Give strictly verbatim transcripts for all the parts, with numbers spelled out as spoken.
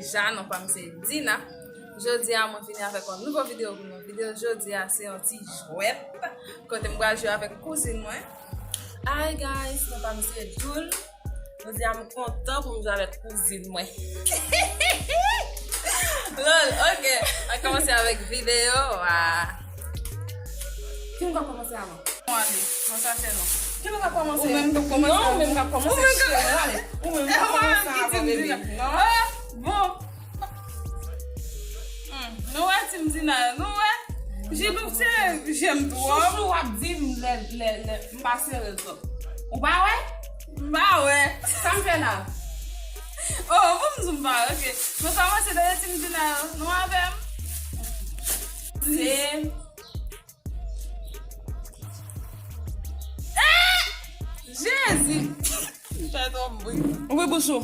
Deja, non pa m se Dina. Jodi a, mwen vini avèk yon nouvo videyo pou nou. Videyo jodi a, se yon ti jwèt kote m pral jwe avèk kouzin mwen. Hi guys, non pa m se Jul. Jodi a, m kontan pou m jwe avèk kouzin mwen. Lol, ok. Ann kòmanse avèk videyo a. Ki nou ka kòmanse avan? Bon, ale, bon, sa se non. Ki nou ka kòmanse? Ou menm k ap kòmanse avan. Non, ou menm k ap kòmanse, cheri, ale. Ou menm k ap kòmanse avan, bebe. Non. Ah, bon. Hmm, nou wè Team Dina, nou wè? Jilou se jèm twò. Chouchou w ap di m lè, lè, lè m pa sere l twòp. Ou pa wè? M pa wè. Sa m fè la? Oh, bon, m di m pa wè, ok. Nou kòmanse dèyè Team Dina yo. Nou avè m? Se Eh! Jezi! Fè twòp bri. Ouvri bouch ou.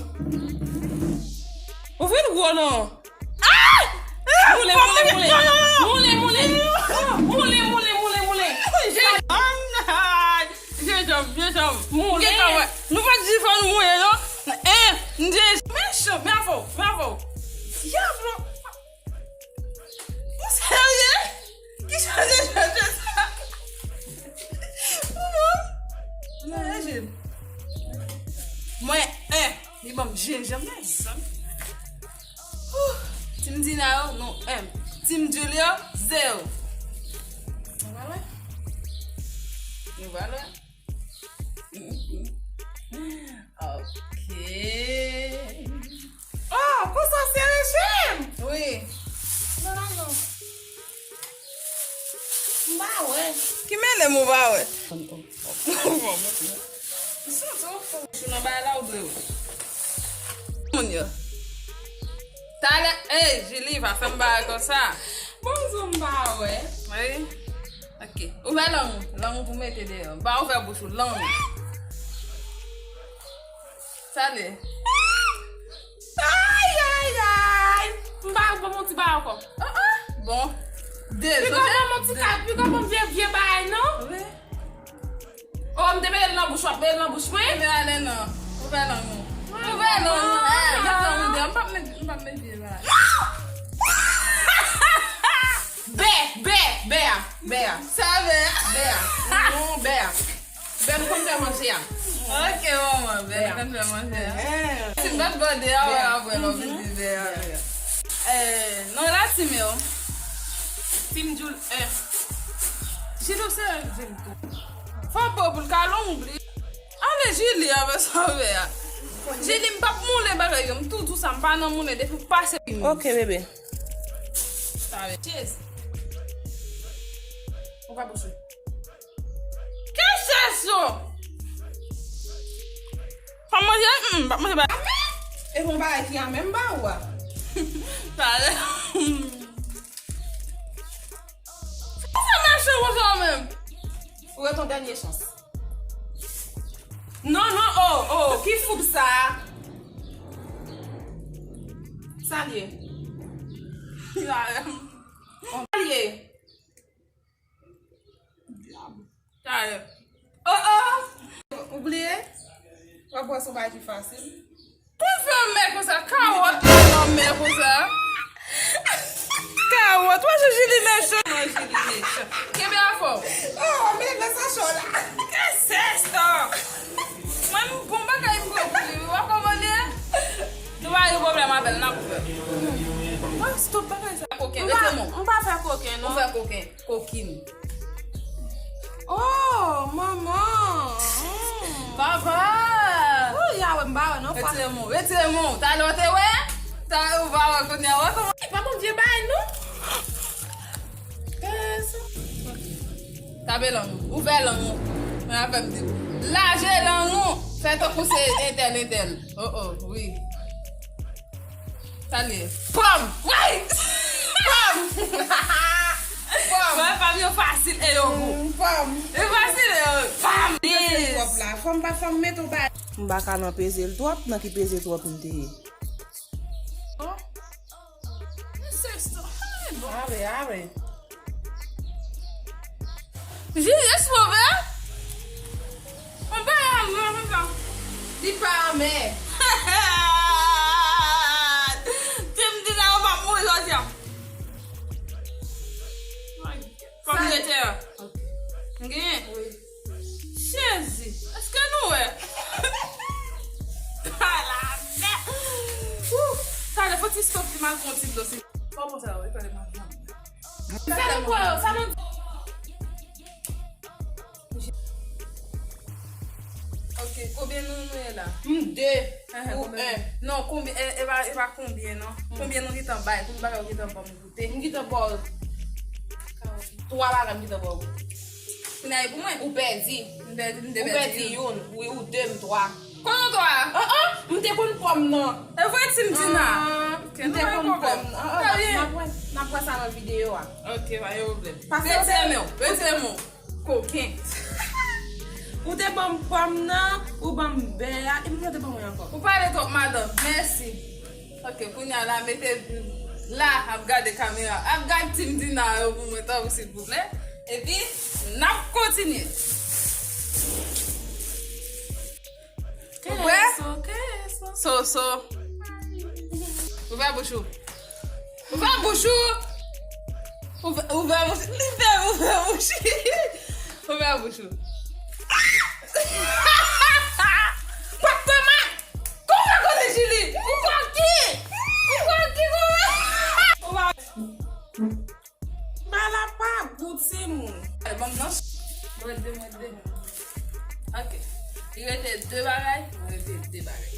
Ouvri l gwo non. Ah! Moule, moule, moule. Moule, moule. Moule, moule, moule, moule. Jenjanm, jenjanm. Moule. Nou pa t di fò nou moule non. Eh, m di mechan, bravo, bravo. Diablo. Ou serye? Ki chanje chanje sa? Mwen, en, li ban m jenjanm nan, zanmi. Team Dina yo, nou en. Team Julio, zewo. Nou valè? Nou valè? Ok. Oh, konsa se rejim! Wi. Non, non, non. M pa wè. Ki mele m ou pa wè? Ou santi w fou. Sou nan bagay la ou dwe wè. Moun yo. Talè, ey, Julie, pa fè m bagay konsa. Bon, m pa wè. Wi. Ok. Ouvè lang ou. Lang ou pou mete deyò. M pa ouvè bouch ou. Lang ou. Sa l ye? Ay, ay, ay! M pa ban m yon ti bagay ankò. Oh, oh. Bon. Dezole. Pi ban m yon ti ka, pi ban m vye, vye bagay, non? Wi. Oh, m te mete l nan bouch, w ap mete l nan bouch mwen? Ouvè ale non. Ouvè lang ou. Ouvè lang ou. Eh, met lang ou deyò. M p ap met, m p ap met vye bagay. Bè, bè, bè a, bè a. Sa bè a? Bè a. Non, bè a. Bè m konn fè manje a. Ok, manman, bè m konn fè manje a. Si m pa t bò de a, w ap wè lè w vin di bè a. Eh, non, la team yo. Team Jul, eh. Jilou se jèm tou. Fò w bo pou l ka long, oubli. Ale, Jili, avè sa w fè a. Jili, m p ap moule bagay yo. M tou di w sa, m pa nan moule depi w pase. Ok, bebe. Sa vle. Cheers. Ou ka bouche. Ki chèch yo? Pa manje, mm, pa manje ba. E bon bagay ki a menm ba ou a. Talè. Sa mechan konsa menm. Ou ret yon dènye chans. Non, non, oh, oh, ki fout sa? Sa l ye? Sa l ye? Talè. Oh, oh! Ou bliye? W ap wè se yon bagay ki fasil. Pou fè mè konsa, kawòt lan mè konsa. Kawòt, wè se Jili mechan. Non, Jili mechan. Kenbe afè w. Oh, men nan sa cho la. Ke se sa? Mwen, m bon bagay m pran pou li, wi. W ap konprann li? Nou pa gen pwoblèm avè l, n ap fè. Mwen, stop bagay sa. Koken, rete non. M pa fè koken, non. Ou fè koken. Kokin. Oh, manman. Mm. Papa. Ou ya wè m pa wè non fwa. Retire men w, retire men w. Talè w te wè? Talè w pa wè kounye a wè kòman. Pa bon vye bagay non. Tape lang ou. Ouvè lang ou. Men afè m di. Laje lang ou. Fè tankou se entèl, entèl. Oh, oh, wi. Sa l ye? Pòm! Woy! Pòm! Pòm! Wè, pòm yo fasil e yo gou. Mm, pòm. Yo fasil e yo. Pòm! Pèse twòp la. Fò m pa, fò m mete w ba. M pa ka nan peze l twòp, nan ki peze twòp m te ye. Oh. Are, are. Jezi sove. Mwen pa amè konsa. Li pa amè. Si m al pran yon ti dlo, si. Fò w pran sa yo, e pale mal. Sa nou pran yo, sa nou. Ok, konbyen nou, nou ye la? M de. Ou en. Non, konbyen, e, e pa, e pa konbyen, non. Konbyen nou gentan bay, konbyen bagay ou gentan ban m goute? M gentan ba w twa bagay, m gentan ba w goute. Kounye a e pou mwen? Ou pèdi. M pèdi, m te pèdi youn. Ou pèdi youn. Wi, ou de, m twa. Kòman twa? An, an, m te konn pòm nan. E vre, Tim Dina. M te konn pòm nan. An, an, n ap wè, n ap wè sa nan videyo a. Ok, pa gen pwoblèm. Retire men w, retire men w. Koken. Ou te ban m pòm nan, ou ban m bè a, e m te ban mwen ankò. Ou pale twòp, madanm. Mèsi. Ok, kounye a la, mete la, ap gade kamera. Ap gade Tim Dina yo pou mwen, tanpri, silvouplè. Epi, n ap kontinye. Ou prè? Keso, keso. So, so. Ouvè bouch ou. Ouvè bouch ou. Ouvè, ouvè bouch ou. Li fè ouvè bouch ou. Ouvè bouch ou. Pòt toma. Kòman kote Jili? Ou koki? Ou koki, kòman? Ou pa. Bagay la pa gou, timoun. Al, ban m nan. Mwen de, mwen de. Ok. Li rete de bagay, mwen rete de bagay.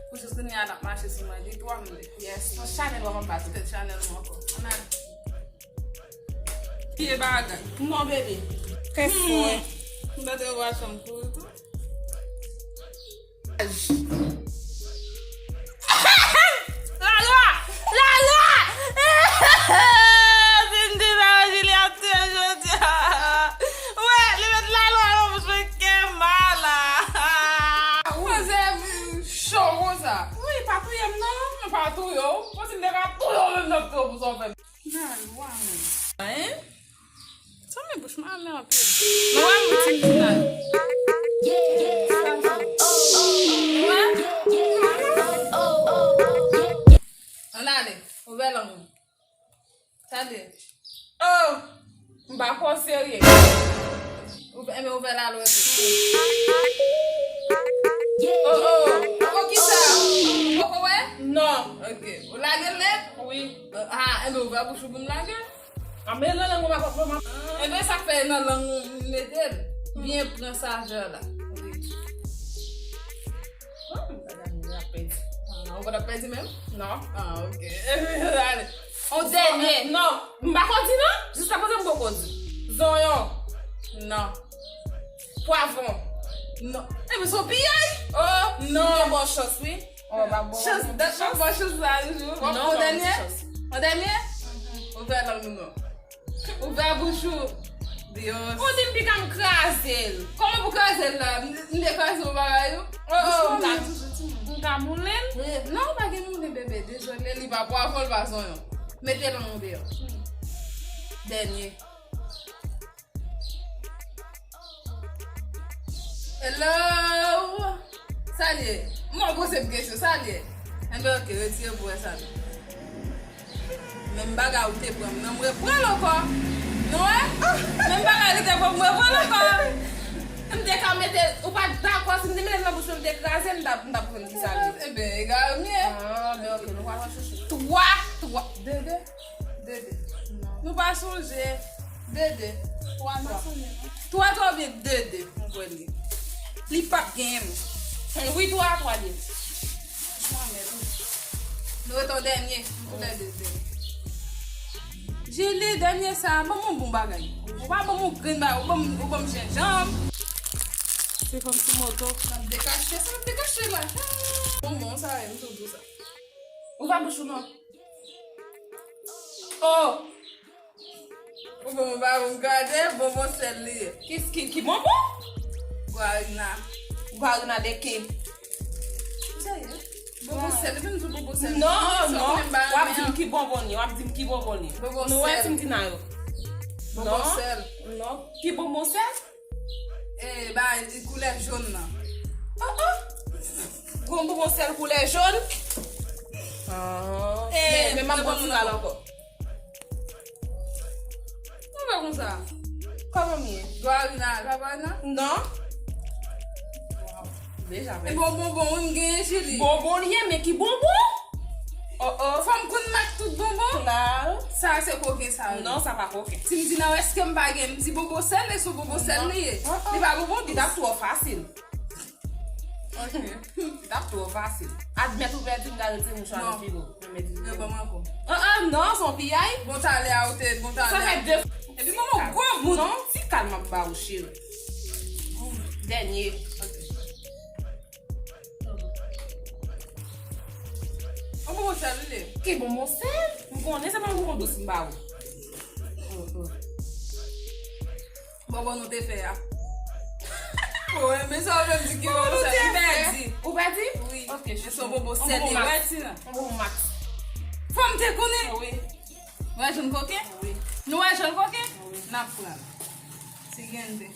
Pou jis kounye a n ap mache sou mwen, li twa m de. Yes, yon chanèl w ap bat. Petèt chanèl mwen ankò. Ann ale. Pye bagay. Non, bebe. Kè swen. M tande w pral chanm kouri tou. Lalwa! Lalwa! Lalwa! Cindy sa yo, Julie ap tiye jodi a. Wè, li met lalwa nan bouch mwen, kè mal la. Manzè cho konsa. Wi, pa touye m non. Mwen pa touye w. Mwen si m te ka touye w menm, m t ap touye w pou sa w fè m. Lalwa, menm. Hein? Sa men bouch mwen anmè anpil. Nou wè moutin final. Ann ale, ouvè lang ou. Tande. Oh! M pa kwè w serye. Ouvè, enben ouvè lalwa tou. Oh, oh. Poko ki sa? Poko wè? Non. Ok. Ou lage l nèt? Wi. Ah, enben ouvè bouch ou pou m lage. A, men nan lang mwen pa pran. Enben sa k fè nan lang ou m mete l. Byen pran savè la. Wi. Ah, ou pa t ap pèdi menm? Non. Ah, ok. Ale. On dènye. Non, m pa ko di non. Jiska prezan m poko di. Zonyon. Non. Pwavwon. Non. Enben se yon piyay. Oh, non. Gen bon chans, wi. Oh, pa bon. Chans, dat pa bon chans la, jou. W ap pran dènye? On dènye? Ouvè lang nou non. Ouvè bouch ou. Dios. Ou di m pika m kraze l. Kòman pou kraze l la? M, m te kraze w bagay ou? Oh, oh, m ka, m ka moulen l? Non, ou pa gen moulen, bebe. Dezole, li pa pwavwon, li pa zonyon. Mete lang ou deyò. Dènye. Hello! Sa l ye? M ap poze m kesyon, sa l ye? Enben, ok, retire pou wè sa l ye. Menm bagay ou te pran m nan, m repran l ankò. Nou wè? Menm bagay li te pran m, m repran l ankò. M te ka mete, ou pa t dakò, si m te mete l nan bouch mwen, m te kraze l, m t ap, m t ap konn ki sa l ye. Enben, egal, m ye. Ah, men ok, nou pa pran chouchou. Twa, twa, de, de. Dede. Nou pa sonje. Dede. Twa twa. Twa twa oubyen dede, mwen kwè li. Li p ap genyen m. Wi, twa twa li. Nou rete yon dènye. M tou lè de dènye. Jili, dènye sa, ban m yon bon bagay. Ou pa ban m yon grenn bagay, ou ban m, ou ban m jenjanm. Se kòmsi moto. N ap dekache, sa n ap dekache la. Bonbon sa, m tou di w sa. Ou pa bouch ou non. Oh! Ou bon, ou pa bon, gade, bonbon sèl li ye. Ki, ki, ki bonbon? Guarina. Guarina de ki? Sa ye? Bonbon sèl, li vin di bonbon sèl. Non, non. W ap di m ki bonbon li, w ap di m ki bonbon li. Bonbon sèl. Nou wè Tim Dina yo. Bonbon sèl. Non, non. Ki bonbon sèl? E, ba, e, koulè jòn nan. Oh, oh. Gon bonbon sèl koulè jòn. Ah. E, men, men m ap bon ti kal ankò. Ou fè konsa? Kòman m ye? Guarina, pa Guarina? Non. Wow. Deja, e bon bonbon, wi, m genyen, Jili. Bonbon li ye, men ki bonbon? Fò m konn mak tout bonbon? Klal. Sa se koken sa, wi. Non, sa pa koken. Si m di nan, èske m pa gen, m di bonbon sèl, e sou bonbon sèl li ye. Li pa bonbon dous. Li t ap twò fasil. Li t ap twò fasil. Admèt ou pèdi, m ka retire mouchwa nan figi w. Non, ban m ankò. Ah, ah, non, se yon piyay. Bon, talè a, ou te, bon, talè a. Sa fè de. Epi kòman w gwo bout? Non, ti kal m ap ba ou, cheri. Dènye. Yon bonbon sèl li ye. Ki bonbon sèl? M konnen se pa yon bonbon dous m ba ou. Bonbon nou te fè a. Ou renmen sa, ou menm di ki bonbon sèl. Ou pèdi. Ou pèdi? Wi. Ok, se yon bonbon sèl li ye. Wè, ti nan. Yon bonbon Max. Fò m te konnen. Wi. Nou wè jòn koken? Wi. Nou wè jòn koken? Wi. N ap pran l. Si gen de.